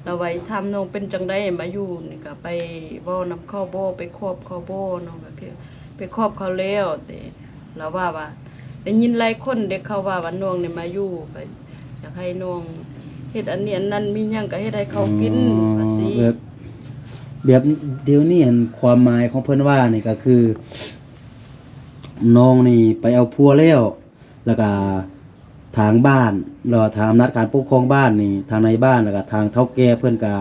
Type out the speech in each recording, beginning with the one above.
ລາວໄວ້ຖາມນ້ອງເປັນຈັ່ງໃດມາຢູ່ນີ້ ກະໄປເວົ້ານຳເຂົາບໍ່ ໄປຄອບເຂົາບໍ່ ນ້ອງກະຄືໄປຄອບເຂົາແລ້ວ ແຕ່ລາວວ່າ ວ່າໄດ້ຍິນຫຼາຍຄົນເດ້ ເຂົາວ່າ ວ່ານ້ອງນີ້ມາຢູ່ ກະຢາກໃຫ້ນ້ອງເຮັດອັນນີ້ອັນນັ້ນ ມີຫຍັງກະເຮັດໃຫ້ເຂົາກິນ ອໍ ວ່າຊີ້ ແບບ ແບບດຽວນີ້ຫັ້ນ ຄວາມໝາຍຂອງເພິ່ນວ່ານີ້ກະຄື ນ້ອງນີ້ໄປເອົາຜົວແລ້ວ ແລ້ວກະທາງບ້ານ ຫຼືວ່າທາງອຳນາດການປົກຄອງບ້ານນີ້ ທາງນາຍບ້ານ ແລ້ວກະທາງເຖົ້າແກ່ເພິ່ນກະ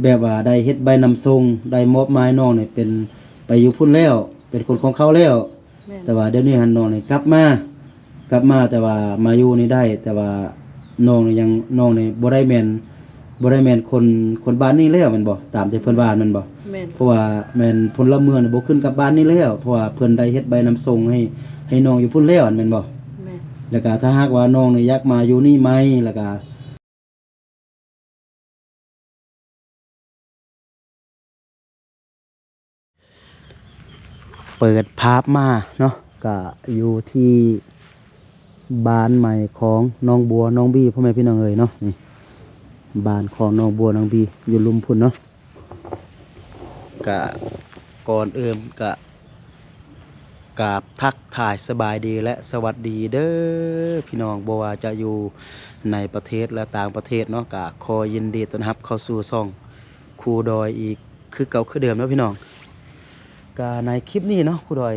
ແບບວ່າໄດ້ເຮັດໃບນຳສົ່ງ ໄດ້ມອບໝາຍນ້ອງນີ້ເປັນ ໄປຢູ່ພຸ້ນແລ້ວ ເປັນຄົນຂອງເຂົາແລ້ວ. ແມ່ນ. ແຕ່ວ່າດຽວນີ້ຫັ້ນນ້ອງນີ້ກັບມາ ກັບມາ ແຕ່ວ່າມາຢູ່ນີ້ໄດ້ ແຕ່ວ່ານ້ອງນີ້ຍັງ ນ້ອງນີ້ບໍ່ໄດ້ແມ່ນ ບໍ່ໄດ້ແມ່ນຄົນ ຄົນບ້ານນີ້ແລ້ວແມ່ນບໍ່? ຕາມທີ່ເພິ່ນວ່າແມ່ນບໍ່? ແມ່ນ. ເພາະວ່າແມ່ນພົນລະເມືອງນີ້ບໍ່ຂຶ້ນກັບບ້ານນີ້ແລ້ວ ເພາະວ່າເພິ່ນໄດ້ເຮັດໃບນຳສົ່ງໃຫ້ ໃຫ້ນ້ອງຢູ່ພຸ້ນແລ້ວຫັ້ນແມ່ນບໍ່? ແມ່ນ. ແລ້ວກະຖ້າຫາກວ່ານ້ອງນີ້ຢາກມາຢູ່ນີ້ໃໝ່ ແລ້ວກະ ເປີດພາບມາເນາະ ກະຢູ່ທີ່ບ້ານໃໝ່ຂອງນ້ອງບົວນ້ອງບີ ພໍ່ແມ່ພີ່ນ້ອງເອີຍເນາະ. ນີ້ບ້ານຂອງນ້ອງບົວນ້ອງບີຢູ່ລຸ່ມພຸ້ນເນາະ. ກະກ່ອນອື່ນກະກາບທັກທາຍສະບາຍດີ ແລະ ສະຫວັດດີເດີພີ່ນ້ອງ ບໍ່ວ່າຈະຢູ່ໃນປະເທດ ແລະ ຕ່າງປະເທດເນາະ ກະຂໍຍິນດີຕ້ອນຮັບເຂົ້າສູ່ຊ່ອງ ຄູດອຍອີກຄືເກົ່າຄືເດີມເນາະພີ່ນ້ອງ. ກະໃນຄລິບນີ້ເນາະ ຄູດອຍ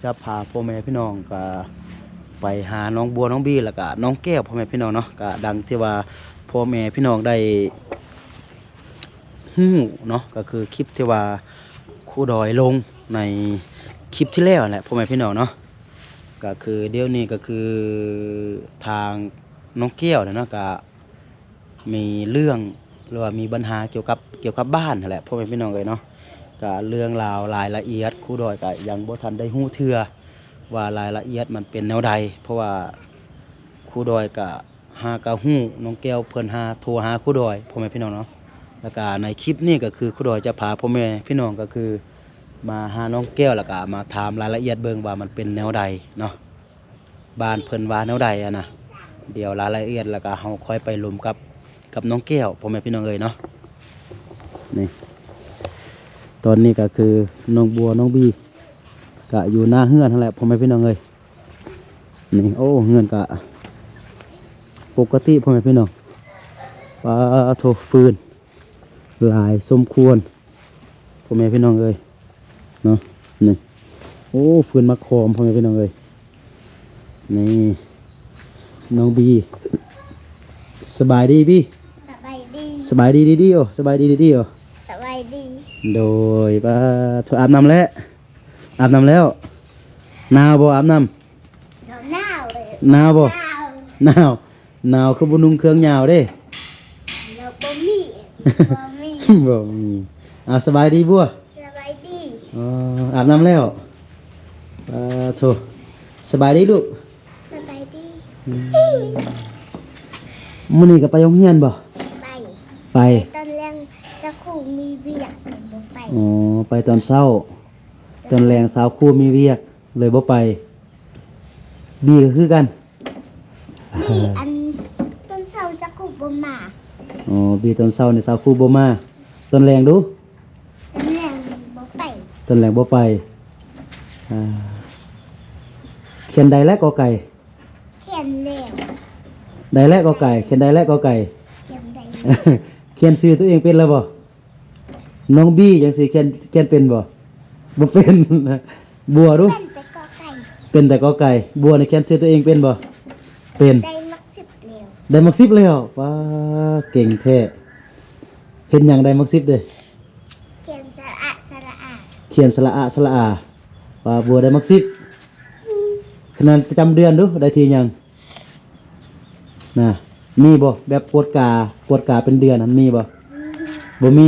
ຈະພາພໍ່ແມ່ພີ່ນ້ອງກະໄປຫານ້ອງບົວນ້ອງບີ ແລ້ວກະນ້ອງແກ້ວ ພໍ່ແມ່ພີ່ນ້ອງເນາະ. ກະດັ່ງທີ່ວ່າພໍ່ແມ່ພີ່ນ້ອງໄດ້ຮູ້ເນາະ ກະຄືຄລິບທີ່ວ່າຄູດອຍລົງໃນຄລິບທີ່ແລ້ວຫັ້ນແຫຼະ ພໍ່ແມ່ພີ່ນ້ອງເນາະ. ກະຄືດຽວນີ້ກະຄືທາງນ້ອງແກ້ວເນາະ ກະ ມີເລື່ອງ ຫຼືວ່າມີບັນຫາກ່ຽວກັບ ກ່ຽວກັບບ້ານຫັ້ນແຫຼະ ພໍ່ແມ່ພີ່ນ້ອງເອີຍເນາະ. ກະເລື່ອງລາວລາຍລະອຽດ ຄູດອຍກະຍັງບໍ່ທັນໄດ້ຮູ້ເທື່ອວ່າລາຍລະອຽດມັນເປັນແນວໃດ ເພາະວ່າຄູດອຍກະຫາກະຮູ້ ນ້ອງແກ້ວເພິ່ນຫາ ໂທຫາຄູດອຍ ພໍ່ແມ່ພີ່ນ້ອງເນາະ. ແລ້ວກະໃນຄລິບນີ້ກະຄືຄູດອຍຈະພາພໍ່ແມ່ພີ່ນ້ອງກະຄືມາຫານ້ອງແກ້ວ ແລ້ວກະມາຖາມລາຍລະອຽດເບິ່ງວ່າມັນເປັນແນວໃດເນາະ. ບ້ານເພິ່ນວ່າແນວໃດຫັ້ນນະ ດຽວລາຍລະອຽດແລ້ວກະເຮົາຄ່ອຍໄປລົມກັບ ກັບນ້ອງແກ້ວ ພໍ່ແມ່ພີ່ນ້ອງເອີຍເນາະ. ນີ້ ຕອນນີ້ກະຄືນ້ອງບົວນ້ອງບີກະຢູ່ໜ້າເຮືອນຫັ້ນແຫຼະ ພໍ່ແມ່ພີ່ນ້ອງເອີຍ. ນີ້ ໂອ້ ເຮືອນກະປົກກະຕິ ພໍ່ແມ່ພີ່ນ້ອງ. ປາໂທ ຟືນຫຼາຍສົມຄວນ ພໍ່ແມ່ພີ່ນ້ອງເອີຍ ເນາະ. ນີ້ ໂອ້ ຟືນໝາກຂອມ ພໍ່ແມ່ພີ່ນ້ອງເອີຍ. ນີ້ ນ້ອງບີ ສະບາຍດີບີ. ສະບາຍດີ ສະບາຍດີດີໆ ໂອ ສະບາຍດີດີໆ ໂອ ສະບາຍດີ. ໂດຍ ປາໂທ ອາບນ້ຳແລ້ວ ອາບນ້ຳແລ້ວ. ໜາວບໍ່ອາບນ້ຳ? ໜາວເລີຍ. ໜາວບໍ່? ໜາວ ໜາວ ໜາວຄືບໍ່ນຸ່ງເຄື່ອງຍາວເດ້? ເຮົາບໍ່ມີ ບໍ່ມີ ບໍ່ມີ. ອ່າ ສະບາຍດີບົວ? ສະບາຍດີ. ອໍ ອາບນ້ຳແລ້ວ. ປາໂທ ສະບາຍດີລູກ. ສະບາຍດີ. ອືມ ມື້ນີ້ກໍໄປໂຮງຮຽນບໍ່? ໄປ ໄປ. ຕອນແລງສາວຄູມີວຽກ ເລີຍບໍ່ໄປ. ອໍ ໄປຕອນເຊົ້າ ຕອນແລງສາວຄູມີວຽກ ເລີຍບໍ່ໄປ. ບີກໍຄືກັນ. ບີ ອັນ ຕອນເຊົ້າສາວຄູບໍ່ມາ. ອໍ ບີ ຕອນເຊົ້ານີ້ສາວຄູບໍ່ມາ. ຕອນແລງດຸ? ຕອນແລງບໍ່ໄປ. ຕອນແລງບໍ່ໄປ. ອ່າ ຂຽນໄດ້ແລ້ວ ກໍໄກ່? ຂຽນແລ້ວ. ໄດ້ແລ້ວ ກໍໄກ່? ຂຽນໄດ້ແລ້ວ ກໍໄກ່? ຂຽນໄດ້. ຂຽນຊື່ຕົວເອງເປັນແລ້ວບໍ່? ນ້ອງບີຈັ່ງຊີ້ຂຽນ ຂຽນເປັນບໍ່? ບໍ່ເປັນ. ບົວດຸ? ເປັນແຕ່ກໍໄກ່. ເປັນແຕ່ກໍໄກ່. ບົວນີ້ຂຽນຊື່ຕົວເອງເປັນບໍ່? ເປັນ. ໄດ້ໝາກສິບແລ້ວ. ໄດ້ໝາກສິບແລ້ວ. ວ້າ ເກັ່ງແທ້. ເຮັດຫຍັງໄດ້ໝາກສິບເດ້? ຂຽນສະຫຼະອາ ສະຫຼະອາ. ຂຽນສະຫຼະອາ ສະຫຼະອາ. ວ່າບົວໄດ້ໝາກສິບ. ຄະແນນປະຈຳເດືອນດຸ ໄດ້ທີ່ຫຍັງ? ນະ ມີບໍ່ ແບບກວດກາ ກວດກາເປັນເດືອນຫັ້ນມີບໍ່? ບໍ່ມີ.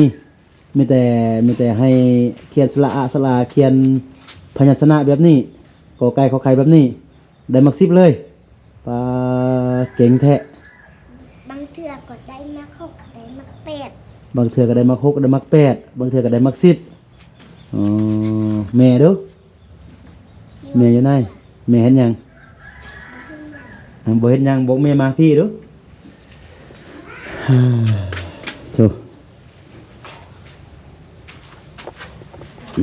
ມີແຕ່ ມີແຕ່ໃຫ້ຂຽນສະຫຼະອາ ສະຫຼະອາ ຂຽນພະຍັນຊະນະແບບນີ້ ກໍໄກ່ ຂໍໄຂ່ແບບນີ້ ໄດ້ໝາກສິບເລີຍ. ປາ ເກັ່ງແທ້. ບາງເທື່ອກໍໄດ້ໝາກຫົກ ໄດ້ໝາກແປດ. ບາງເທື່ອກໍໄດ້ໝາກຫົກ ໄດ້ໝາກແປດ ບາງເທື່ອກໍໄດ້ໝາກສິບ. ອໍ ແມ່ເດີ ແມ່ຢູ່ໃນ? ແມ່ເຮັດຫຍັງ? ບໍ່ເຮັດຫຍັງ. ບອກແມ່ມາພີ້ດູ. ໂທ້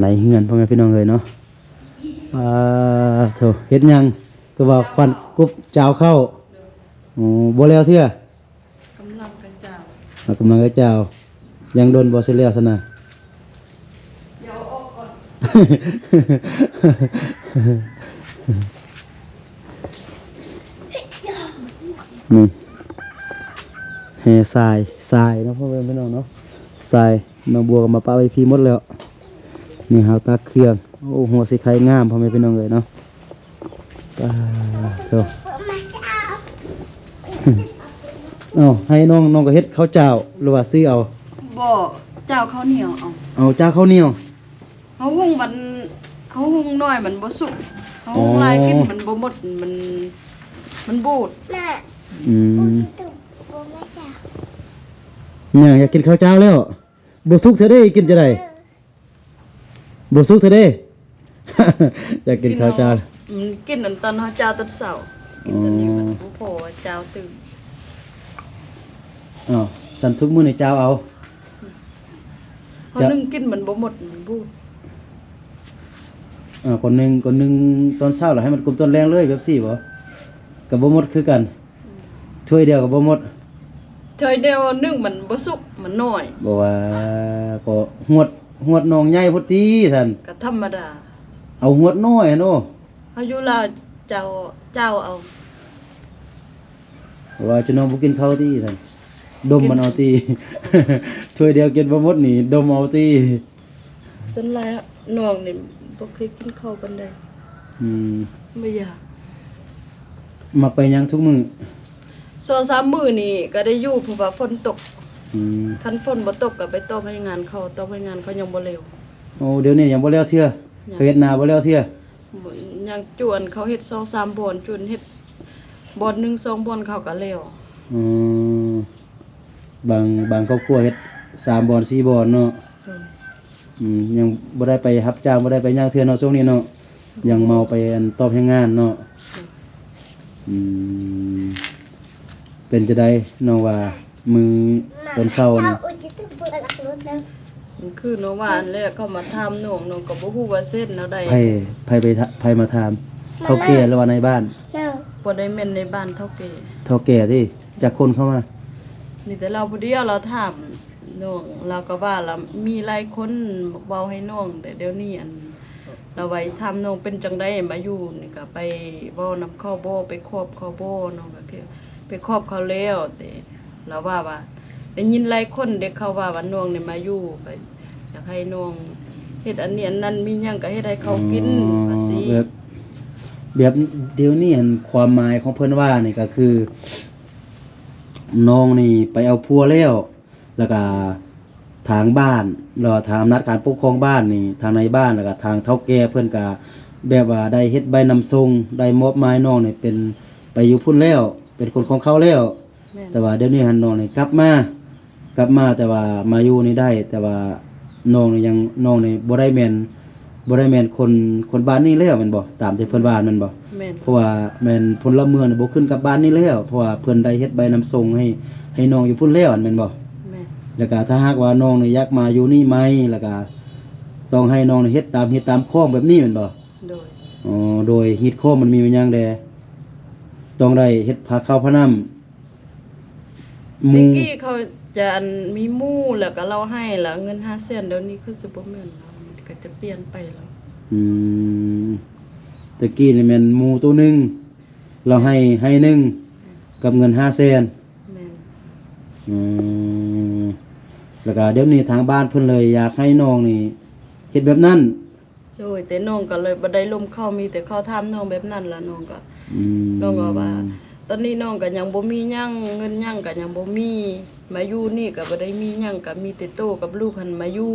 ໃນເຮືອນ ພໍ່ແມ່ພີ່ນ້ອງເອີຍເນາະ. ອ່າ ໂທ້ ເຮັດຫຍັງ? ຄືວ່າຄວັນກຸບຈາວເຂົ້າ. ໂອ້ ບໍ່ແລ້ວເທື່ອ? ກຳລັງກະຈາວ ອ່າ ກຳລັງກະຈາວ. ຍັງດົນບໍ່ຊິແລ້ວຊັ້ນນະ? ດຽວເອົາອອກກ່ອນ. ນີ້ ແຫ່ຊາຍ ຊາຍເນາະ ພໍ່ແມ່ພີ່ນ້ອງເນາະ. ຊາຍ ນ້ອງບົວກໍມາປະໄວ້ພີ້ໝົດແລ້ວ. ນີ້ເຮົາຕັກເຄື່ອງ. ໂອ້ ຫົວສີໄຄງາມ ພໍ່ແມ່ພີ່ນ້ອງເອີຍເນາະ. ປາໂທ້ ເອົ້າ ໃຫ້ນ້ອງ ນ້ອງກໍເຮັດເຂົ້າຈ້າວ ຫຼືວ່າຊື້ເອົາ? ບໍ່ ຈ້າວເຂົ້າໜຽວເອົາ. ເອົາຈ້າວເຂົ້າໜຽວ. ເຮົາຫຸງມັນ ເຮົາຫຸງໜ້ອຍມັນບໍ່ສຸກ ເຮົາຫຸງຫຼາຍ ອໍ ກິນມັນບໍ່ໝົດ ມັນ ມັນບູດ. ອືມ ຫຍັງ ຢາກກິນເຂົ້າຈ້າວແລ້ວ? ບໍ່ສຸກແທ້ເດ້ ກິນຈັ່ງໃດ? ບໍ່ສຸກແທ້ເດ້. ຢາກກິນເຂົ້າຈ້າວ. ອືມ ກິນອັນຕອນເຮົາຈ້າວຕອນເຊົ້າ ກິນຕອນນີ້ມັນ ອໍ ບໍ່ພໍວ່າຈ້າວຕື່ມ. ອ້າວ ຊັ້ນທຸກມື້ນີ້ຈ້າວເອົາ? ເຮົາ ຈ້າວ ໜຶ່ງກິນມັນບໍ່ໝົດ ມັນບູດ. ອ້າວ ຄົນໜຶ່ງ ຄົນໜຶ່ງຕອນເຊົ້າ ແລ້ວໃຫ້ມັນກຸມຕອນແລງເລີຍ ແບບຊີ້ບໍ່? ກໍບໍ່ໝົດຄືກັນ. ອືມ ຖ້ວຍດຽວກໍບໍ່ໝົດ. ຖ້ວຍດຽວໜຶ່ງມັນບໍ່ສຸກ ມັນໜ້ອຍ. ບໍ່ວ່າ ກໍຫວດ ຫວດນ້ອງໃຫຍ່ພຸ້ນຕິຊັ້ນ. ກໍທຳມະດາ ເອົາຫວດນ້ອຍຫັ້ນໂອ. ເຮົາຢູ່ລາວເຈົ້າ ເຈົ້າເອົາ. ວ່າຈະນ້ອງບໍ່ກິນເຂົ້າຕິຊັ້ນ. ດົມມັນເອົາຕິ. ຖ້ວຍດຽວກິນບໍ່ໝົດນີ້ ດົມເອົາຕິ. ສ່ວນຫຼາຍນ້ອງນີ້ບໍ່ເຄີຍກິນເຂົ້າປານໃດ. ອືມ ບໍ່ຢາກ. ມັກໄປຫຍັງທຸກມື້? ສອງສາມມື້ນີ້ກໍໄດ້ຢູ່ ເພາະວ່າຝົນຕົກ. ອືມ ຄັນຝົນບໍ່ຕົກກໍໄປຕອບໃຫ້ງານເຂົາ ຕອບໃຫ້ງານເຂົາຍັງບໍ່ແລ້ວ. ໂອ້ ດຽວນີ້ຍັງບໍ່ແລ້ວເທື່ອ? ຍັງ. ເຂົາເຮັດນາບໍ່ແລ້ວເທື່ອ? ຍັງ ຈວນເຂົາເຮັດສອງສາມບ່ອນ ຈວນເຮັດບ່ອນໜຶ່ງສອງບ່ອນເຂົາກໍແລ້ວ. ອືມ ບາງ ບາງຄອບຄົວເຮັດສາມບ່ອນສີ່ບ່ອນເນາະ. ອືມ ອືມ ຍັງບໍ່ໄດ້ໄປຮັບຈ້າງ ບໍ່ໄດ້ໄປຫຍັງເທື່ອເນາະ ຊ່ວງນີ້ເນາະ. ຍັງເມົາໄປອັນຕອບແຮງງານເນາະ. ອືມ ເປັນຈັ່ງໃດນ້ອງວ່າ ມື້ຕອນເຊົ້ານີ້? ມັນຄືນ້ອງວ່າຫັ້ນແຫຼະ ເຂົາມາຖາມນ້ອງ ນ້ອງກໍບໍ່ຮູ້ວ່າເຮັດແນວໃດ. ໃຜ ໃຜໄປ ໃຜມາຖາມ? ເຖົ້າແກ່ ຫຼືວ່ານາຍບ້ານ? ບໍ່ໄດ້ແມ່ນນາຍບ້ານ ເຖົ້າແກ່. ເຖົ້າແກ່ຕິ? ຈັກຄົນເຂົ້າມາ? ມີແຕ່ລາວຜູ້ດຽວ ລາວຖາມນ້ອງ ລາວກໍວ່າລາວມີຫຼາຍຄົນເວົ້າໃຫ້ນ້ອງ ແຕ່ດຽວນີ້ອັນ ລາວໄວ້ຖາມນ້ອງເປັນຈັ່ງໃດ ມາຢູ່ນີ້ກະໄປເວົ້ານຳເຂົາບໍ່ ໄປຄອບເຂົາບໍ່. ນ້ອງກະຄືໄປຄອບເຂົາແລ້ວ ແຕ່ລາວວ່າ ວ່າໄດ້ຍິນຫຼາຍຄົນເດ້ ເຂົາວ່າ ວ່ານ້ອງນີ້ມາຢູ່ ກະຢາກໃຫ້ນ້ອງເຮັດອັນນີ້ອັນນັ້ນ ມີຫຍັງກະເຮັດໃຫ້ເຂົາກິນ. ອໍ ວ່າຊີ້ ແບບ ແບບດຽວນີ້ຫັ້ນ ຄວາມໝາຍຂອງເພິ່ນວ່ານີ້ກະຄື ນ້ອງນີ້ໄປເອົາຜົວແລ້ວ ແລ້ວກະທາງບ້ານ ຫຼືວ່າທາງອຳນາດການປົກຄອງບ້ານນີ້ ທາງນາຍບ້ານ ແລ້ວກະທາງເຖົ້າແກ່ເພິ່ນກະແບບວ່າໄດ້ເຮັດໃບນຳສົ່ງ ໄດ້ມອບໝາຍນ້ອງນີ້ເປັນ ໄປຢູ່ພຸ້ນແລ້ວ ເປັນຄົນຂອງເຂົາແລ້ວ. ແມ່ນ. ແຕ່ວ່າດຽວນີ້ຫັ້ນນ້ອງນີ້ກັບມາ ກັບມາ ແຕ່ວ່າມາຢູ່ນີ້ໄດ້ ແຕ່ວ່ານ້ອງນີ້ຍັງ ນ້ອງນີ້ບໍ່ໄດ້ແມ່ນ ບໍ່ໄດ້ແມ່ນຄົນ ຄົນບ້ານນີ້ແລ້ວແມ່ນບໍ່? ຕາມທີ່ເພິ່ນວ່າແມ່ນບໍ່? ແມ່ນ. ເພາະວ່າແມ່ນພົນລະເມືອງນີ້ບໍ່ຂຶ້ນກັບບ້ານນີ້ແລ້ວ ເພາະວ່າເພິ່ນໄດ້ເຮັດໃບນຳສົ່ງໃຫ້ ໃຫ້ນ້ອງຢູ່ພຸ້ນແລ້ວຫັ້ນແມ່ນບໍ່? ແມ່ນ. ແລ້ວກະຖ້າຫາກວ່ານ້ອງນີ້ຢາກມາຢູ່ນີ້ໃໝ່ ແລ້ວກະຕ້ອງໃຫ້ນ້ອງນີ້ເຮັດຕາມຮີດຕາມຄອງແບບນີ້ແມ່ນບໍ່? ໂດຍ. ອໍ ໂດຍຮີດຄອງມັນມີຫຍັງແດ່? ຕ້ອງໄດ້ເຮັດພາເຂົ້າພານ້ຳ ໝູ່ ແຕ່ກີ້ເຂົາຈະອັນມີໝູ່ ແລ້ວກໍເລົ່າໃຫ້ລະເງິນຫ້າແສນ ດຽວນີ້ຄືຊິບໍ່ແມ່ນແລ້ວ ມັນກໍຈະປ່ຽນໄປແລ້ວ. ອືມ ແຕ່ກີ້ນີ້ແມ່ນໝູ່ໂຕໜຶ່ງ ເລົ່າໃຫ້ ໃຫ້ໜຶ່ງ ກັບເງິນຫ້າແສນ. ແມ່ນ. ອືມ ແລ້ວກໍດຽວນີ້ທາງບ້ານເພິ່ນເລີຍຢາກໃຫ້ນ້ອງນີ້ເຮັດແບບນັ້ນ. ໂດຍ ແຕ່ນ້ອງກໍເລີຍບໍ່ໄດ້ລົມເຂົາ ມີແຕ່ເຂົາຖາມນ້ອງແບບນັ້ນລະ ນ້ອງກໍ ອືມ ນ້ອງກໍວ່າ ຕອນນີ້ນ້ອງກໍຍັງບໍ່ມີຫຍັງ ເງິນຫຍັງກໍຍັງບໍ່ມີ ມາຢູ່ນີ້ກໍບໍ່ໄດ້ມີຫຍັງ ກໍມີແຕ່ໂຕກັບລູກຫັ້ນມາຢູ່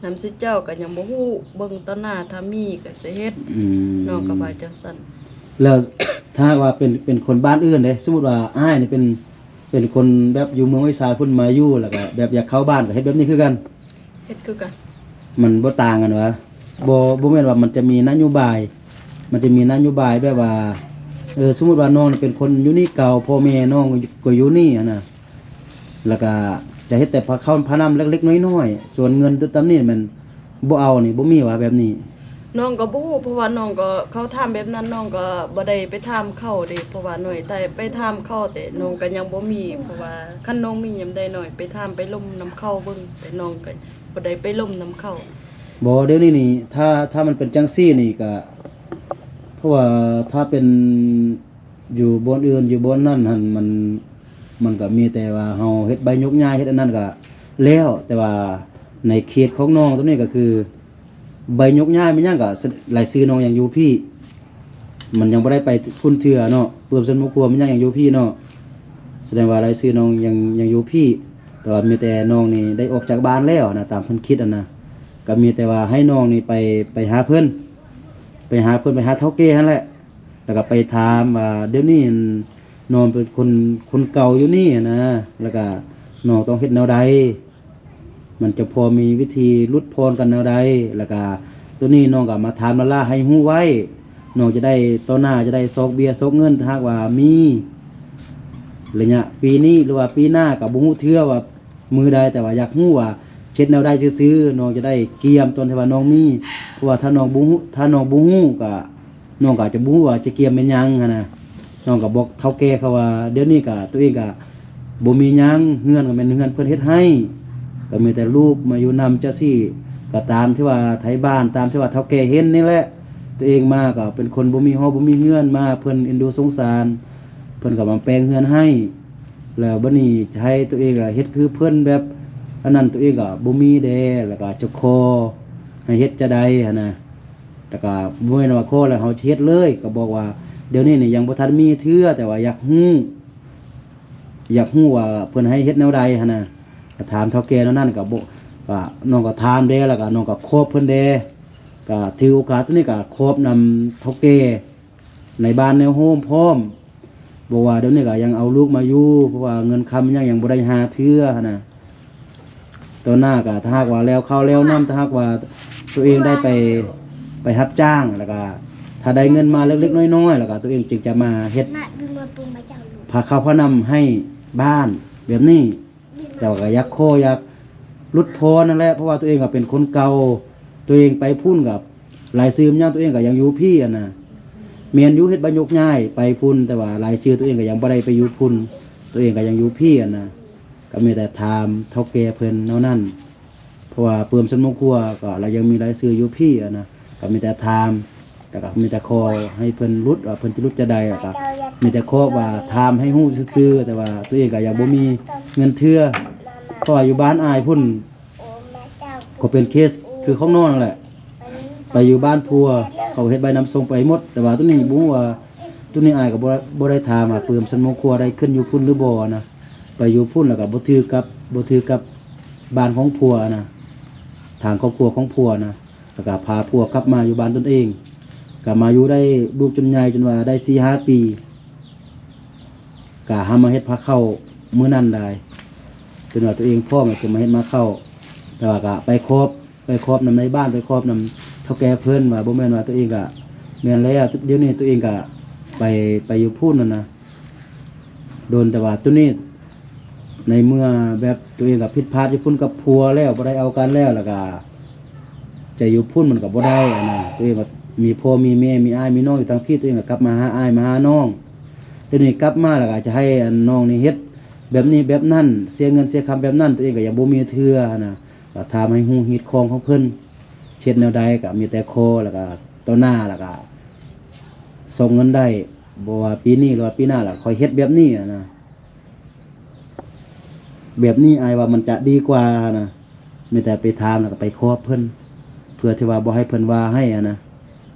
ນຳຊຸເຈົ້າ ກໍຍັງບໍ່ຮູ້ ເບິ່ງຕໍ່ໜ້າ ຖ້າມີກໍຊິເຮັດ. ອືມ ນ້ອງກໍວ່າຈັ່ງຊັ້ນ. ແລ້ວຖ້າຫາກວ່າເປັນ ເປັນຄົນບ້ານອື່ນເດ້ ສົມມຸດວ່າອ້າຍນີ້ເປັນ ເປັນຄົນແບບຢູ່ເມືອງວິຊາພຸ້ນມາຢູ່ ແລ້ວກໍແບບຢາກເຂົ້າບ້ານ ກໍເຮັດແບບນີ້ຄືກັນ? ເຮັດຄືກັນ. ມັນບໍ່ຕ່າງກັນຫວາ? ບໍ່ ບໍ່ແມ່ນວ່າມັນຈະມີນະໂຍບາຍ ມັນຈະມີນະໂຍບາຍແບບວ່າ ເອີ ສົມມຸດວ່ານ້ອງເປັນຄົນຢູ່ນີ້ເກົ່າ ພໍ່ແມ່ນ້ອງກໍຢູ່ນີ້ຫັ້ນນະ ແລ້ວກະຈະເຮັດແຕ່ພາເຂົ້າພານ້ຳເລັກໆນ້ອຍໆ ສ່ວນເງິນຕາມນີ້ແມ່ນ ບໍ່ເອົານີ້ ບໍ່ມີວ່າແບບນີ້? ນ້ອງກໍບໍ່ຮູ້ ເພາະວ່ານ້ອງກໍ ເຂົາຖາມແບບນັ້ນ ນ້ອງກໍບໍ່ໄດ້ໄປຖາມເຂົາເດ້ ເພາະວ່ານ້ອຍໄດ້ໄປຖາມເຂົາ ແຕ່ນ້ອງກໍຍັງບໍ່ມີ ເພາະວ່າຄັນນ້ອງມີຍາມໃດ ນ້ອຍໄປຖາມໄປລົມນຳເຂົາເບິ່ງ ແຕ່ນ້ອງກໍບໍ່ໄດ້ໄປລົມນຳເຂົາ. ບໍ່ ດຽວນີ້ນີ້ ຖ້າ ຖ້າມັນເປັນຈັ່ງຊີ້ນີ້ກໍ ເພາະວ່າຖ້າເປັນຢູ່ບ່ອນອື່ນ ຢູ່ບ່ອນນັ້ນຫັ້ນ ມັນ ມັນກໍມີແຕ່ວ່າເຮົາເຮັດໃບຍົກຍ້າຍ ເຮັດອັນນັ້ນກໍແລ້ວ ແຕ່ວ່າໃນເຂດຂອງນ້ອງໂຕນີ້ກໍຄື ໃບຍົກຍ້າຍແມ່ນຫຍັງກໍ ລາຍຊື່ນ້ອງຍັງຢູ່ພີ້ ມັນຍັງບໍ່ໄດ້ໄປພຸ້ນເທື່ອເນາະ ປຶ້ມຊັ້ນໝູ່ຄົວແມ່ນຫຍັງຍັງຢູ່ພີ້ເນາະ ສະແດງວ່າລາຍຊື່ນ້ອງຍັງ ຍັງຢູ່ພີ້ ແຕ່ວ່າມີແຕ່ນ້ອງນີ້ໄດ້ອອກຈາກບ້ານແລ້ວນະ ຕາມເພິ່ນຄິດຫັ້ນນະ ກໍມີແຕ່ວ່າໃຫ້ນ້ອງນີ້ໄປ ໄປຫາເພິ່ນ ໄປຫາເພິ່ນ ໄປຫາເຖົ້າແກ່ຫັ້ນແຫຼະ ແລ້ວກໍໄປຖາມວ່າ ດຽວນີ້ນ້ອງເປັນຄົນ ຄົນເກົ່າຢູ່ນີ້ນະ ແລ້ວກໍນ້ອງຕ້ອງເຮັດແນວໃດ ມັນຈະພໍມີວິທີຫຼຸດຜ່ອນກັນແນວໃດ ແລ້ວກະໂຕນີ້ນ້ອງກະມາຖາມລະລາໃຫ້ຮູ້ໄວ້ ນ້ອງຈະໄດ້ ຕໍ່ໜ້າຈະໄດ້ຊອກເບ້ຍຊອກເງິນ ຖ້າຫາກວ່າມີໄລຍະປີນີ້ ຫຼືວ່າປີໜ້າກະບໍ່ຮູ້ເທື່ອວ່າມື້ໃດ ແຕ່ວ່າຢາກຮູ້ວ່າເຮັດແນວໃດຊື່ໆ ນ້ອງຈະໄດ້ກຽມຕອນທີ່ວ່ານ້ອງມີ ເພາະວ່າຖ້ານ້ອງບໍ່ຮູ້ ຖ້ານ້ອງບໍ່ຮູ້ກະ ນ້ອງກໍອາດຈະບໍ່ຮູ້ວ່າຈະກຽມແມ່ນຫຍັງຫັ້ນນະ ນ້ອງກໍບອກເຖົ້າແກ່ເຂົາວ່າ ດຽວນີ້ກໍຕົວເອງກໍບໍ່ມີຫຍັງ ເຮືອນກໍແມ່ນເຮືອນເພິ່ນເຮັດໃຫ້ ກໍມີແຕ່ລູກມາຢູ່ນຳຈັ່ງຊີ້ ກໍຕາມທີ່ວ່າໄທບ້ານ ຕາມທີ່ວ່າເຖົ້າແກ່ເຫັນນີ້ແຫຼະ ຕົວເອງມາກໍເປັນຄົນບໍ່ມີຫໍບໍ່ມີເຮືອນ ມາເພິ່ນເອັນດູສົງສານ ເພິ່ນກໍມາແປງເຮືອນໃຫ້ ແລ້ວບັດນີ້ຈະໃຫ້ຕົວເອງເຮັດຄືເພິ່ນແບບອັນນັ້ນ ຕົວເອງກໍບໍ່ມີແດ່ ແລ້ວກໍຈະຂໍໃຫ້ເຮັດຈັ່ງໃດຫັ້ນນະ. ແລ້ວກໍບໍ່ແມ່ນວ່າຂໍແລ້ວເຮົາຈະເຮັດເລີຍ ກໍບອກວ່າດຽວນີ້ນີ້ຍັງບໍ່ທັນມີເທື່ອ ແຕ່ວ່າຢາກຮູ້ ຢາກຮູ້ວ່າເພິ່ນໃຫ້ເຮັດແນວໃດຫັ້ນນະ ກໍຖາມເຖົ້າແກ່ແນວນັ້ນ ກໍບໍ່ ກໍນ້ອງກໍຖາມແດ່ ແລ້ວກໍນ້ອງກໍຂອບເພິ່ນແດ່ ກໍຖືໂອກາດໂຕນີ້ກໍຂອບນຳເຖົ້າແກ່ ໃນບ້ານແນວໂຮມພ້ອມ ບອກວ່າດຽວນີ້ກໍຍັງເອົາລູກມາຢູ່ ເພາະວ່າເງິນຄຳຍັງ ຍັງບໍ່ໄດ້ຫາເທື່ອຫັ້ນນະ ຕໍ່ໜ້າກໍຖ້າຫາກວ່າແລ້ວເຂົ້າແລ້ວນ້ຳ ຖ້າຫາກວ່າຕົວເອງໄດ້ໄປ ໄປຮັບຈ້າງ ແລ້ວກໍຖ້າໄດ້ເງິນມາເລັກໆນ້ອຍໆ ແລ້ວກໍຕົວເອງຈຶ່ງຈະມາເຮັດພາເຂົ້າພານ້ຳໃຫ້ບ້ານແບບນີ້. ແຕ່ວ່າກໍຢາກຂໍ ຢາກຫຼຸດຜ່ອນນັ້ນແຫຼະ ເພາະວ່າຕົວເອງກໍເປັນຄົນເກົ່າ ຕົວເອງໄປພຸ້ນກໍລາຍຊື່ຫຍັງຕົວເອງກໍຍັງຢູ່ພີ້ຫັ້ນນະ ແມ່ນຢູ່ເຮັດໃບຍົກຍ້າຍໄປພຸ້ນ ແຕ່ວ່າລາຍຊື່ຕົວເອງກໍຍັງບໍ່ໄດ້ໄປຢູ່ພຸ້ນ ຕົວເອງກໍຍັງຢູ່ພີ້ຫັ້ນນະ ກໍມີແຕ່ຖາມເຖົ້າແກ່ເພິ່ນແນວນັ້ນ ເພາະວ່າເປີມຊັ້ນໝູ່ຄົວກໍລະຍັງມີລາຍຊື່ຢູ່ພີ້ຫັ້ນນະ ກໍມີແຕ່ຖາມ ແລ້ວກໍມີແຕ່ຂໍໃຫ້ເພິ່ນຫຼຸດ ວ່າເພິ່ນຈະຫຼຸດຈະໄດ້ ແລ້ວກໍມີແຕ່ຂໍວ່າຖາມໃຫ້ຮູ້ຊື່ໆ ແຕ່ວ່າຕົວເອງກໍຍັງບໍ່ມີເງິນເທື່ອ ເພາະວ່າຢູ່ບ້ານອ້າຍພຸ້ນ ກໍເປັນເຄສຄືຂອງນ້ອງນັ້ນແຫຼະ ໄປຢູ່ບ້ານຜົວ ເຂົາເຮັດໃບນຳສົ່ງໄປໝົດ ແຕ່ວ່າໂຕນີ້ບໍ່ຮູ້ວ່າ ໂຕນີ້ອ້າຍກໍບໍ່ ບໍ່ໄດ້ຖາມວ່າເປີມຊັ້ນໝູ່ຄົວໄດ້ຂຶ້ນຢູ່ພຸ້ນຫຼືບໍ່ນະ ໄປຢູ່ພຸ້ນແລ້ວກໍບໍ່ຖືກກັບ ບໍ່ຖືກກັບບ້ານຂອງຜົວນະ ທາງຄອບຄົວຂອງຜົວນະ ແລ້ວກໍພາຜົວກັບມາຢູ່ບ້ານຕົນເອງ ກໍມາຢູ່ໄດ້ ລູກຈົນໃຫຍ່ຈົນວ່າໄດ້ສີ່ຫ້າປີ ກະຫາມາເຮັດພາເຂົ້າມື້ນັ້ນໄດ້ ຈົນວ່າຕົວເອງພ້ອມແລ້ວຈຶ່ງມາເຮັດມາເຂົ້າ ແຕ່ວ່າກະໄປຂອບ ໄປຂອບນຳນາຍບ້ານ ໄປຂອບນຳເຖົ້າແກ່ເພິ່ນວ່າ ບໍ່ແມ່ນວ່າຕົວເອງກະ ແມ່ນແລ້ວ ດຽວນີ້ຕົວເອງກະໄປ ໄປຢູ່ພຸ້ນຫັ້ນນະ ໂດນ ແຕ່ວ່າໂຕນີ້ ໃນເມື່ອແບບຕົວເອງກໍຜິດພາດຢູ່ພຸ້ນກັບຜົວແລ້ວ ບໍ່ໄດ້ເອົາກັນແລ້ວ ແລ້ວກໍຈະຢູ່ພຸ້ນມັນກໍບໍ່ໄດ້ຫັ້ນນະ ຕົວເອງກໍມີພໍ່ມີແມ່ ມີອ້າຍມີນ້ອງຢູ່ທາງພີ້ ຕົວເອງກໍກັບມາຫາອ້າຍມາຫານ້ອງ ດຽວນີ້ກັບມາແລ້ວກໍຈະໃຫ້ອັນນ້ອງນີ້ເຮັດແບບນີ້ແບບນັ້ນ ເສຍເງິນເສຍຄຳແບບນັ້ນ ຕົວເອງກໍຍັງບໍ່ມີເທື່ອຫັ້ນນະ ກໍຖາມໃຫ້ຮູ້ຮີດຄອງຂອງເພິ່ນ ເຮັດແນວໃດກໍມີແຕ່ຂໍ ແລ້ວກໍຕໍ່ໜ້າ ແລ້ວກໍຊອກເງິນໄດ້ ບໍ່ວ່າປີນີ້ ຫຼືວ່າປີໜ້າ ແລ້ວຄ່ອຍເຮັດແບບນີ້ຫັ້ນນະ. ແບບນີ້ອ້າຍວ່າມັນຈະດີກວ່ານະ ມີແຕ່ໄປຖາມແລ້ວກໍໄປຂອບເພິ່ນ ເພື່ອທີ່ວ່າບໍ່ໃຫ້ເພິ່ນວ່າໃຫ້ຫັ້ນນະ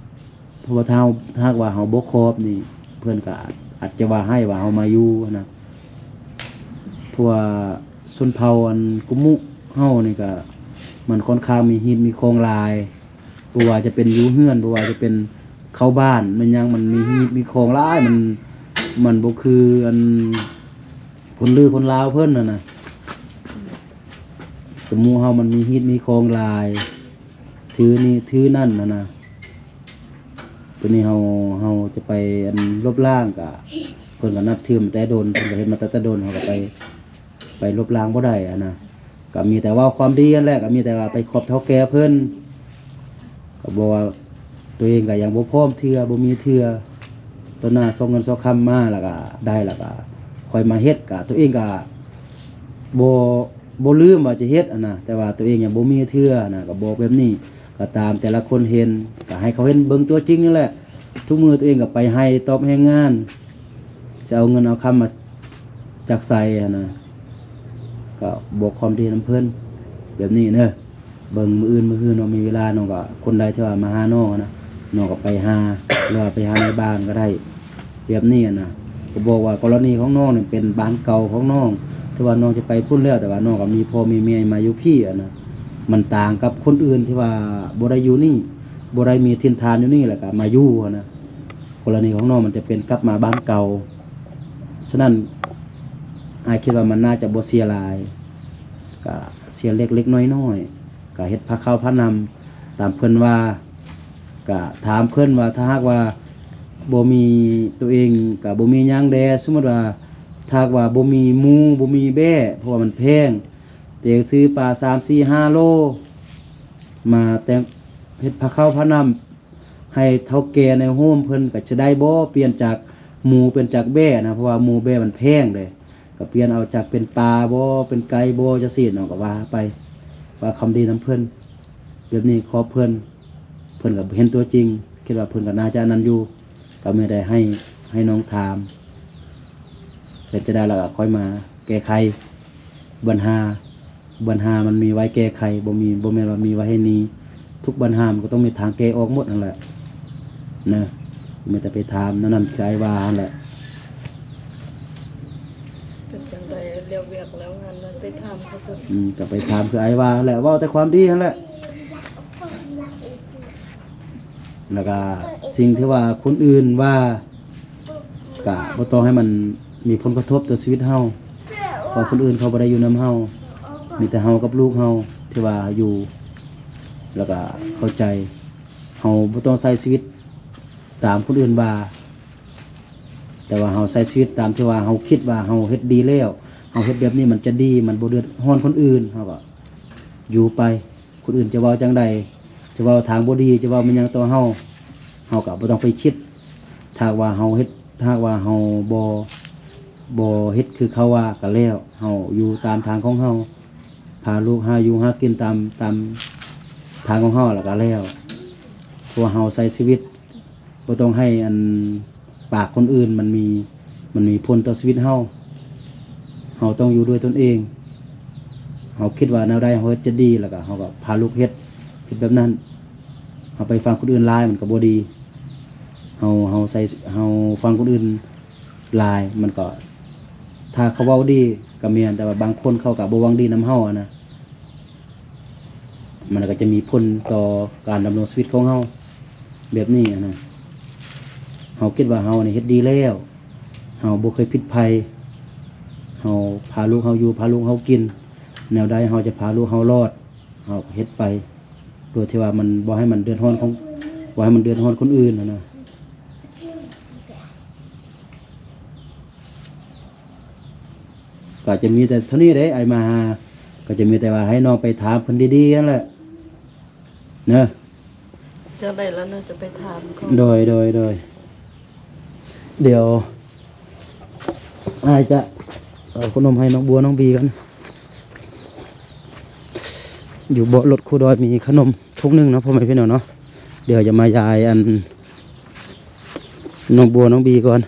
ເພາະວ່າຖ້າ ຖ້າຫາກວ່າເຮົາບໍ່ຂອບນີ້ ເພິ່ນກໍອາດ ອາດຈະວ່າໃຫ້ວ່າເຮົາມາຢູ່ຫັ້ນນະ ເພາະວ່າຊົນເຜົ່າອັນກຸມຸເຮົານີ້ກໍ ມັນຂ້ອນຂ້າງມີຮີດມີຄອງຫຼາຍ. ບໍ່ວ່າຈະເປັນຢູ່ເຮືອນ ບໍ່ວ່າຈະເປັນເຂົ້າບ້ານແມ່ນຫຍັງ ມັນມີຮີດມີຄອງຫຼາຍ ມັນ ມັນບໍ່ຄືອັນຄົນລືຄົນລາວເພິ່ນຫັ້ນນະ ແຕ່ໝູ່ເຮົາມັນມີຮີດມີຄອງຫຼາຍ ຖືນີ້ຖືນັ້ນຫັ້ນນະ ໂຕນີ້ເຮົາ ເຮົາຈະໄປອັນລົບລ້າງກະ ເພິ່ນກໍນັບຖືມາແຕ່ດົນ ເພິ່ນກໍເຮັດມາແຕ່ ແຕ່ດົນ ເຮົາກໍໄປ ໄປລົບລ້າງບໍ່ໄດ້ຫັ້ນນະ ກໍມີແຕ່ເວົ້າຄວາມດີຫັ້ນແຫຼະ ກໍມີແຕ່ວ່າໄປຂອບເຖົ້າແກ່ເພິ່ນ ກໍບອກວ່າຕົວເອງກໍຍັງບໍ່ພ້ອມເທື່ອ ບໍ່ມີເທື່ອ ຕໍ່ໜ້າຊອກເງິນຊອກຄຳມາ ແລ້ວກໍໄດ້ ແລ້ວກໍຄ່ອຍມາເຮັດ ກໍຕົວເອງກໍບໍ່ ບໍ່ລືມວ່າຈະເຮັດຫັ້ນນະ ແຕ່ວ່າຕົວເອງຍັງບໍ່ມີເທື່ອນະ ກໍບອກແບບນີ້ ກໍຕາມແຕ່ລະຄົນເຫັນ ກໍໃຫ້ເຂົາເຫັນເບິ່ງຕົວຈິງນັ້ນແຫຼະ. ທຸກມື້ຕົວເອງກໍໄປໄຮ່ຕອບແຮງງານ ຊິເອົາເງິນເອົາຄຳມາຈາກໃສຫັ້ນນະ ກໍບອກຄວາມດີນຳເພິ່ນແບບນີ້ເດີ. ເບິ່ງມື້ອື່ນມື້ຮືເນາະ ມີເວລານ້ອງກໍ ຄົນໃດທີ່ວ່າມາຫານ້ອງຫັ້ນນະ ນ້ອງກໍໄປຫາ ຫຼືວ່າໄປຫາໃນບ້ານກໍໄດ້ ແບບນີ້ຫັ້ນນະ. ກໍບອກວ່າກໍລະນີຂອງນ້ອງນີ້ເປັນບ້ານເກົ່າຂອງນ້ອງ ຖືວ່ານ້ອງຈະໄປພຸ້ນແລ້ວ ແຕ່ວ່ານ້ອງກໍມີພໍ່ມີແມ່ມາຢູ່ພີ້ຫັ້ນນະ ມັນຕ່າງກັບຄົນອື່ນທີ່ວ່າບໍ່ໄດ້ຢູ່ນີ້ ບໍ່ໄດ້ມີຖິ່ນຖານຢູ່ນີ້ ແລ້ວກໍມາຢູ່ຫັ້ນນະ. ກໍລະນີຂອງນ້ອງມັນຈະເປັນກັບມາບ້ານເກົ່າ. ສະນັ້ນ ອ້າຍຄິດວ່າມັນໜ້າຈະບໍ່ເສຍຫຼາຍ ກະເສຍເລັກໆນ້ອຍໆ ກະເຮັດພາເຂົ້າພານ້ຳຕາມເພິ່ນວ່າ. ກະຖາມເພິ່ນວ່າ ຖ້າຫາກວ່າບໍ່ມີ ໂຕເອງກະບໍ່ມີຫຍັງແດ່ ສົມມຸດວ່າ ຖ້າຫາກວ່າບໍ່ມີໝູ ບໍ່ມີແບ້ ເພາະວ່າມັນແພງ ໂຕເອງຊື້ປາສາມສີ່ຫ້າໂລ ມາແຕ່ງເຮັດພາເຂົ້າພານ້ຳ ໃຫ້ເຖົ້າແກ່ໃນໂຮມເພິ່ນກໍຈະໄດ້ບໍ່? ປ່ຽນຈາກໝູເປັນຈາກແບ້ນະ ເພາະວ່າໝູແບ້ມັນແພງເດ້ ກໍປ່ຽນເອົາຈາກເປັນປາບໍ່ ເປັນໄກ່ບໍ່ ຈັ່ງຊີ້ເນາະ ກໍວ່າໄປ ວ່າຄຳດີນຳເພິ່ນ ແບບນີ້ຂອບເພິ່ນ ເພິ່ນກໍເຫັນຕົວຈິງ ຄິດວ່າເພິ່ນກໍໜ້າຈະອັນນັ້ນຢູ່ ກໍມີແຕ່ໃຫ້ ໃຫ້ນ້ອງຖາມ ເປັນຈັ່ງໃດແລ້ວກໍຄ່ອຍມາແກ້ໄຂບັນຫາ. ບັນຫາມັນມີໄວ້ແກ້ໄຂ ບໍ່ມີ ບໍ່ແມ່ນວ່າມີໄວ້ໃຫ້ໜີ. ທຸກບັນຫາມັນກໍຕ້ອງມີທາງແກ້ອອກໝົດຫັ້ນແຫຼະນະ. ມີແຕ່ໄປຖາມ ແນວນັ້ນຄືອ້າຍວ່າຫັ້ນແຫຼະ. ເປັນຈັ່ງໃດແລ້ວວຽກແລ້ວງານ ໄປຖາມເຂົາເບິ່ງ. ອືມ ກໍໄປຖາມຄືອ້າຍວ່າຫັ້ນແຫຼະ ເວົ້າແຕ່ຄວາມດີຫັ້ນແຫຼະ. ແລ້ວກະສິ່ງທີ່ວ່າຄົນອື່ນວ່າ ກະບໍ່ຕ້ອງໃຫ້ມັນມີຜົນກະທົບຕໍ່ຊີວິດເຮົາ ເພາະຄົນອື່ນເຂົາບໍ່ໄດ້ຢູ່ນຳເຮົາ ມີແຕ່ເຮົາກັບລູກເຮົາທີ່ວ່າຢູ່ ແລ້ວກະເຂົ້າໃຈ. ເຮົາບໍ່ຕ້ອງໃຊ້ຊີວິດຕາມຄົນອື່ນວ່າ ແຕ່ວ່າເຮົາໃຊ້ຊີວິດຕາມທີ່ວ່າເຮົາຄິດວ່າເຮົາເຮັດດີແລ້ວ ເຮົາເຮັດແບບນີ້ມັນຈະດີ ມັນບໍ່ເດືອດຮ້ອນຄົນອື່ນ ເຮົາກໍຢູ່ໄປ. ຄົນອື່ນຈະເວົ້າຈັ່ງໃດ ຈະເວົ້າທາງບໍ່ດີ ຈະເວົ້າແມ່ນຫຍັງຕໍ່ເຮົາ ເຮົາກໍບໍ່ຕ້ອງໄປຄິດ. ຖ້າຫາກວ່າເຮົາເຮັດ ຖ້າຫາກວ່າເຮົາບໍ່ ບໍ່ເຮັດຄືເຂົາວ່າກໍແລ້ວ ເຮົາຢູ່ຕາມທາງຂອງເຮົາ ພາລູກຫາຢູ່ຫາກິນຕາມ ຕາມທາງຂອງເຮົາ ແລ້ວກໍແລ້ວ. ເພາະວ່າເຮົາໃຊ້ຊີວິດ ບໍ່ຕ້ອງໃຫ້ອັນ ປາກຄົນອື່ນມັນມີ ມັນມີຜົນຕໍ່ຊີວິດເຮົາ. ເຮົາຕ້ອງຢູ່ດ້ວຍຕົນເອງ. ເຮົາຄິດວ່າແນວໃດເຮົາເຮັດຈະດີ ແລ້ວກໍເຮົາກໍພາລູກເຮັດ ເຮັດແບບນັ້ນ. ເຮົາໄປຟັງຄົນອື່ນຫຼາຍມັນກໍບໍ່ດີ. ເຮົາ ເຮົາໃສ່ ເຮົາຟັງຄົນອື່ນຫຼາຍ ມັນກໍ ຖ້າເຂົາເວົ້າດີກໍແມ່ນ ແຕ່ວ່າບາງຄົນເຂົາກໍບໍ່ຫວັງດີນຳເຮົາຫັ້ນນະ. ມັນກໍຈະມີຜົນຕໍ່ການດຳລົງຊີວິດຂອງເຮົາແບບນີ້ຫັ້ນນະ. ເຮົາຄິດວ່າເຮົານີ້ເຮັດດີແລ້ວ ເຮົາບໍ່ເຄີຍຜິດໃຜ ເຮົາພາລູກເຮົາຢູ່ ພາລູກເຮົາກິນ ແນວໃດເຮົາຈະພາລູກເຮົາລອດ ເຮົາກໍເຮັດໄປ ໂດຍທີ່ວ່າມັນບໍ່ໃຫ້ມັນເດືອດຮ້ອນຂອງ ບໍ່ໃຫ້ມັນເດືອດຮ້ອນຄົນອື່ນຫັ້ນນະ. ກໍຈະມີແຕ່ເທົ່ານີ້ເດ້ ອ້າຍມາຫາ ກໍຈະມີແຕ່ວ່າໃຫ້ນ້ອງໄປຖາມເພິ່ນດີໆຫັ້ນແຫຼະເນາະ. ຈັ່ງໃດລະເນາະ ຈະໄປຖາມເຂົາ. ໂດຍ ໂດຍ ໂດຍ ດຽວອ້າຍຈະເອົາຂະໜົມໃຫ້ນ້ອງບົວນ້ອງບີກ່ອນ. ຢູ່ເບາະລົດຄູດອຍມີຂະໜົມຖົງໜຶ່ງເນາະ ພໍ່ແມ່ພີ່ນ້ອງເນາະ. ດຽວຈະມາຢາຍອັນ ນ້ອງບົວນ້ອງບີກ່ອນ.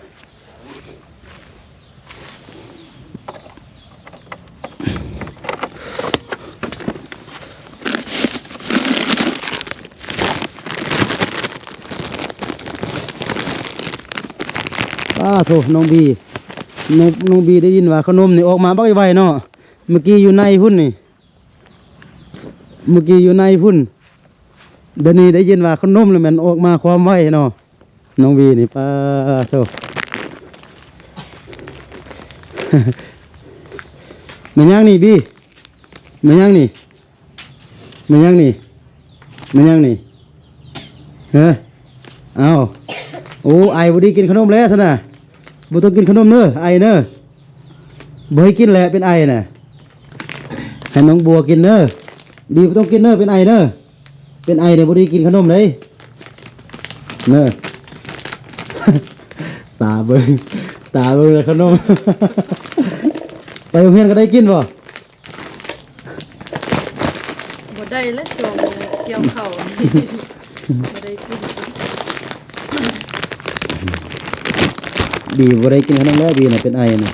ປ້າໂທ້ ນ້ອງບີ ນ້ອງ ນ້ອງບີໄດ້ຍິນວ່າຂະໜົມນີ້ອອກມາບັກໄວເນາະ. ເມື່ອກີ້ຢູ່ໃນພຸ້ນນີ້ ເມື່ອກີ້ຢູ່ໃນພຸ້ນ ດຽວນີ້ໄດ້ຍິນວ່າຂະໜົມແລ້ວແມ່ນອອກມາຄວາມໄວເນາະ. ນ້ອງບີນີ້ ປ້າໂທ້ ແມ່ນຫຍັງນີ້ບີ? ແມ່ນຫຍັງນີ້? ແມ່ນຫຍັງນີ້? ແມ່ນຫຍັງນີ້? ຮະ? ອ້າວ ໂອ້ ໄອບໍ່ດີ ກິນຂະໜົມແລ້ວຊັ້ນນະ. ບໍ່ຕ້ອງກິນຂະໜົມເນີ ໄອເນີ. ບໍ່ໃຫ້ກິນແຫຼະ ເປັນໄອນະ. ໃຫ້ນ້ອງບົວກິນເນີ. ບີບໍ່ຕ້ອງກິນເນີ ເປັນໄອເນີ. ເປັນໄອນີ້ບໍ່ໄດ້ກິນຂະໜົມເດ້ ເນີ ຕາເບິ່ງ ຕາເບິ່ງແຕ່ຂະໜົມ ໄປໂຮງຮຽນກໍໄດ້ກິນບໍ່? ບໍ່ໄດ້ແລ້ວ ຊ່ວງກ່ຽວເຂົ້າ ບໍ່ໄດ້ກິນ ບີບໍ່ໄດ້ກິນຂະໜົມແລ້ວ ບີນະ ເປັນໄອນະ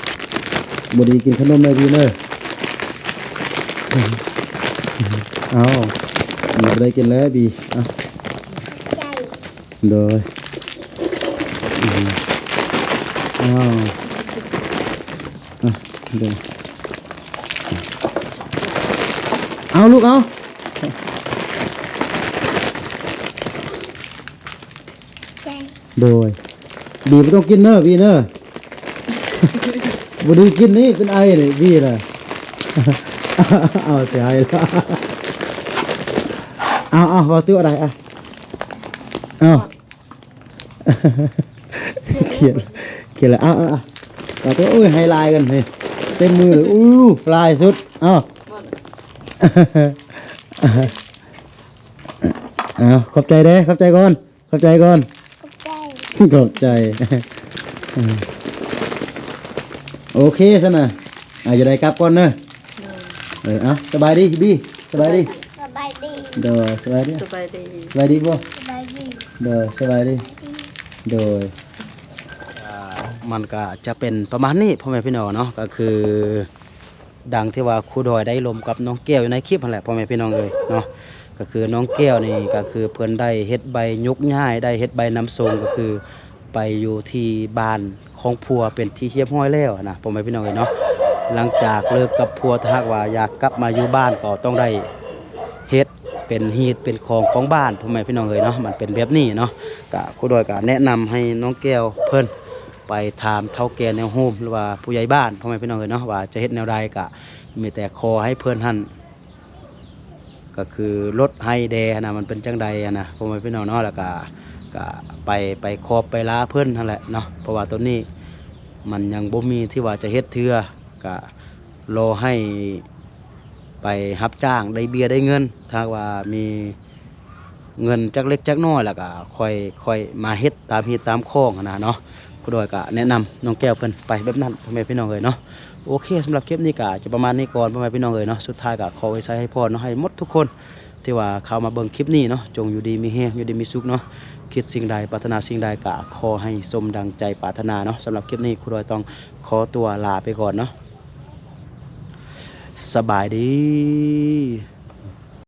ບໍ່ໄດ້ກິນຂະໜົມແລ້ວບີເດີ. ເອົາ ບໍ່ໄດ້ກິນແລ້ວບີ ເອົາ ໂດຍ ເອົາ ເອົາ ໂດຍ ເອົາລູກ ເອົາ ໃຈ ໂດຍ ບີບໍ່ຕ້ອງກິນເນີ ບີເນີ ບໍ່ໄດ້ກິນນີ້ ເປັນໄອນີ້ ບີນະ ເອົາ ຊິໃຫ້ລະ ເອົາ ເອົາ ເວົ້າຕົວະໄດ ເອົາ ເອົາ ຂຽນ ຂຽນລະ ເອົາ ເອົາ ເອົາ ໂອ້ຍ ໃຫ້ຫຼາຍກັນເຮີ້ຍ ເຕັມມືເລີຍ ອູ້ ຫຼາຍສຸດ ເອົາ ເອົາ ຂອບໃຈເດີ ຂອບໃຈກ່ອນ ຂອບໃຈກ່ອນ ຂອບໃຈ ຂອບໃຈ ເອີ ໂອເຄຊັ້ນນະ ອາ ຢ່າໄດ້ກັບກ່ອນເດີ ເອີ ເອົາ ສະບາຍດີບີ ສະບາຍດີ ສະບາຍດີ ໂດຍ ສະບາຍດີ ສະບາຍດີ ສະບາຍດີບໍ່? ສະບາຍດີ ໂດຍ ສະບາຍດີ ສະບາຍດີ ໂດຍ ອ່າ ມັນກະຈະເປັນປະມານນີ້ ພໍ່ແມ່ພີ່ນ້ອງເນາະ ກະຄື ດັ່ງທີ່ວ່າຄູດອຍໄດ້ລົມກັບນ້ອງແກ້ວຢູ່ໃນຄລິບຫັ້ນແຫຼະ ພໍ່ແມ່ພີ່ນ້ອງເອີຍເນາະ ກໍຄືນ້ອງແກ້ວນີ້ ກໍຄືເພິ່ນໄດ້ເຮັດໃບຍົກຍ້າຍ ໄດ້ເຮັດໃບນຳສົ່ງ ກໍຄືໄປຢູ່ທີ່ບ້ານຂອງຜົວເປັນທີ່ຮຽບຮ້ອຍແລ້ວນະ ພໍ່ແມ່ພີ່ນ້ອງເອີຍເນາະ. ຫຼັງຈາກເລີກກັບຜົວ ຖ້າຫາກວ່າຢາກກັບມາຢູ່ບ້ານ ກໍຕ້ອງໄດ້ເຮັດເປັນຮີດເປັນຄອງຂອງບ້ານ ພໍ່ແມ່ພີ່ນ້ອງເອີຍເນາະ ມັນເປັນແບບນີ້ເນາະ. ກະຄູດອຍກະແນະນຳໃຫ້ນ້ອງແກ້ວເພິ່ນ ໄປຖາມເຖົ້າແກ່ແນວໂຮມ ຫຼືວ່າຜູ້ໃຫຍ່ບ້ານ ພໍ່ແມ່ພີ່ນ້ອງເອີຍເນາະ ວ່າຈະເຮັດແນວໃດ ກະມີແຕ່ຂໍໃຫ້ເພິ່ນຫັ້ນ ກະຄືລົດໄຮ່ແດ່ຫັ້ນນະ ມັນເປັນຈັ່ງໃດຫັ້ນນະ ພໍ່ແມ່ພີ່ນ້ອງເນາະ. ແລ້ວກະ ກະໄປ ໄປຂອບໄປລາເພິ່ນຫັ້ນແຫຼະເນາະ ເພາະວ່າໂຕນີ້ມັນຍັງບໍ່ມີທີ່ວ່າຈະເຮັດເທື່ອ ກະລໍໃຫ້ໄປຮັບຈ້າງໄດ້ເບ້ຍໄດ້ເງິນ ຖ້າຫາກວ່າມີ ເງິນຈັກເລັກຈັກນ້ອຍ ແລ້ວກະຄ່ອຍ ຄ່ອຍມາເຮັດຕາມຮີດຕາມຄອງຫັ້ນນະເນາະ. ຄູດອຍກະແນະນຳນ້ອງແກ້ວເພິ່ນໄປແບບນັ້ນ ພໍ່ແມ່ພີ່ນ້ອງເອີຍເນາະ. ໂອເຄ ສຳລັບຄລິບນີ້ກະຈະປະມານນີ້ກ່ອນ ພໍ່ແມ່ພີ່ນ້ອງເອີຍເນາະ. ສຸດທ້າຍກະຂໍອວຍໄຊໃຫ້ພອນເນາະ ໃຫ້ໝົດທຸກຄົນທີ່ວ່າເຂົ້າມາເບິ່ງຄລິບນີ້ເນາະ ຈົ່ງຢູ່ດີມີແຮງ ຢູ່ດີມີສຸກເນາະ. ຄິດສິ່ງໃດ ປາດຖະໜາສິ່ງໃດ ກະຂໍໃຫ້ສົມດັ່ງໃຈປາດຖະໜາເນາະ. ສຳລັບຄລິບນີ້ ຄູດອຍຕ້ອງຂໍຕົວລາໄປກ່ອນເນາະ. ສະບາຍດີ.